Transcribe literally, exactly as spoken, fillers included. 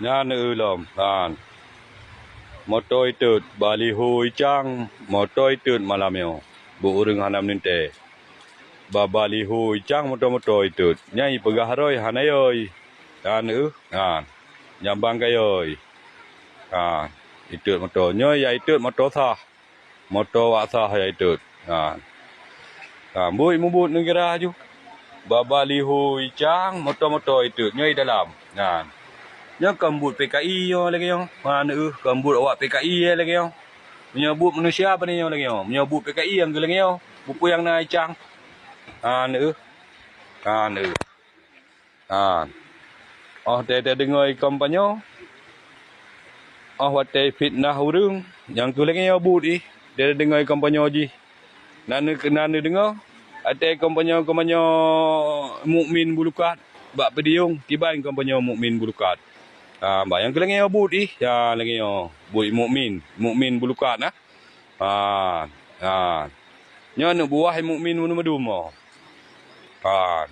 Nyan ulom, han. Moto itot, baliho icang, moto itot malam nyoe. Buet ureuëng hana meulintée. Ba baliho icang moto-moto itot. Nyang ipeugah rhoi hana yoi. Nyan, han. Nyang bang ka yoi. Han. Itot moto. Nyoe ya itot moto sah. Moto wak sah ya itot. Han. Ha, buet mubuet neugara ju. Ba baliho icang, moto-moto itot. Nyoe i dalam. Han. Nyoe kon buet P K I nyoe lagée nyoe. Han, eh, kon buet awak P K I lagée nyoe. Meunyoe buet manusia pane nyoe lagée nyoe. Meunyoe buet P K I nyang keu lagée nyoe. Buet peue nyang na icang. Han, eh. Han, eh. Han. Óh teudeungoe kampanye, óh watée fitnah ureuëng, nyang keu lagée nyoe buet ih, teudeungoe kampanye jih. Na neu-, na neudeungoe, watée kampanye-kampanye mukmin bulukat bak peudiyong, kiban kampanye mukmin bulukat. Ha, bah nyang keu lagée nyoe buet ih, ya lagée nyoe buet mukmin, mukmin bulukat nah. Ha, ha. Nyoe aneuk buah mukmin meuneu meudum. Ha.